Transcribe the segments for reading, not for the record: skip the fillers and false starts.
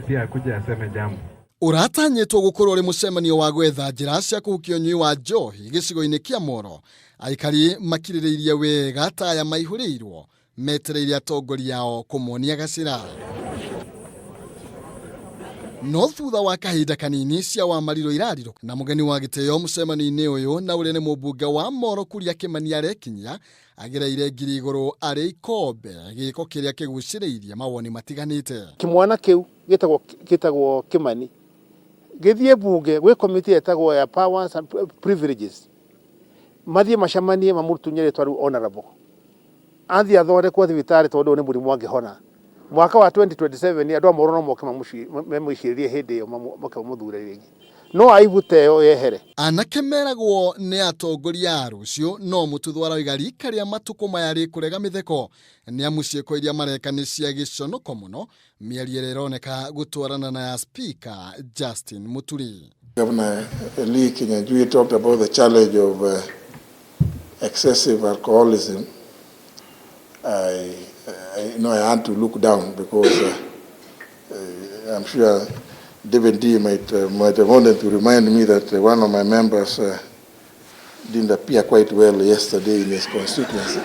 Pia akuje aseme jambo. Ũratanyĩtwo gũkorwo ũrĩ mũcemanio wa gwetha njĩra cia kũhukia ũnyui wa njohi gĩcigo-inĩ kĩa Moro. Aikari makirĩrĩirie wega ta aya maihũrĩirwo metereire atongoria ao kũmonia gacĩra. No thutha wa kahinda kanini cia wa mariro irarirũka na mũgeni wa gĩtĩo mũcemanio-inĩ ũyũ na ũrĩa nĩ mũmbunge wa Moro Kuria Kĩmani arekinyia agereire ngiri igũrũ arĩ ikombe gĩko kĩrĩa kĩgucĩrĩirie mawoni matiganĩte. Kĩmwana kĩu gĩtagwo Kĩmani gĩthiĩ bunge gwĩ komiti ĩtagwo ya powers and privileges, mathiĩ macemanie mamũtunye rĩtwa rĩu honorable, athiĩ athondekwo thibitarĩ tondũ nĩ mũrimũ angĩhona. Mwaka wa 2027 andũ a Moro no moke mamũicĩrĩrie hĩndĩ ĩyo moke mamũthure rĩngĩ, no aibu ta ĩyo yehere. Anake meragwo nĩ atongoria a rũciũ no Mũtuthu aroiga rika rĩa matukũ maya rĩkũrega mĩtheko nĩ amu ciĩko iria mareka nĩ cia gĩconoko mũno, mĩario ĩrĩa ĩroneka gũtwarana na ya Speaker Justin Muturi. Governor Lee Kinyanjui talked about the challenge of excessive alcoholism. I had to look down because I'm sure David D might have wanted to remind me that one of my members didn't appear quite well yesterday in his constituency.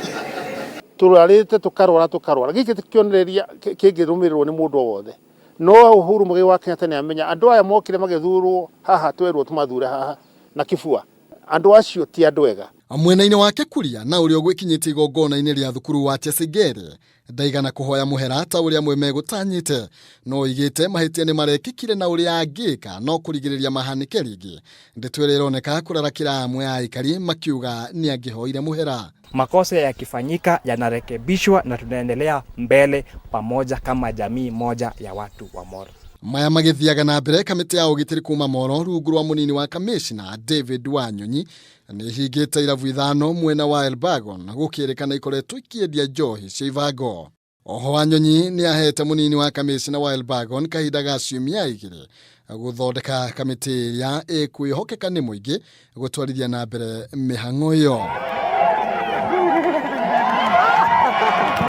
Tũrarĩte tũkarwara tũkarwara gĩkĩ ti kĩonereria kĩngĩrũmĩrĩrwo nĩ mũndũ o wothe. No Uhuru Muigai wa Kenyatta nĩ amenya andũ aya mokire magĩthurwo haha twerwo tũmathure haha na kĩbua, andũ acio ti andũ ega. Mwena-inĩ wake Kuria na ũrĩa ũgwĩkinyĩtie igongona-inĩ rĩa thukuru wa Chesingere ndaigana kũhoya mũhera ta ũrĩa amwe megũtanyĩte, no oigĩte mahĩtia nĩ marekĩkire na ũrĩa angĩka no kũrigĩrĩria mahanĩke rĩngĩ. Ndeto ĩrĩa ĩroneka kũrarakĩra amwe a aikari makiuga nĩ angĩhoire mũhera. Makosa yakifanyika yanarekebishwa na tunaendelea mbele pamoja kama jamii moja ya watu wa Moro. Maya magĩthiaga na mbere, kamĩtĩ ya ũgitĩri kuma Moro rungu rwa mũnini wa kamĩcina David Wanyonyi nĩ hingĩte irabu 5 mwena wa Elbagon gũkĩrĩkana ikoretwo ikĩendia njohi cia ibango. Oho Wanyonyi nĩ ahete mũnini wa kamĩcina wa Elbagon kahinda ga ciumia 2 gũthondeka kamĩtĩ ĩrĩa ĩkwĩhokeka nĩ mũingĩ gũtwarithia na mbere mĩhang'o ĩyo.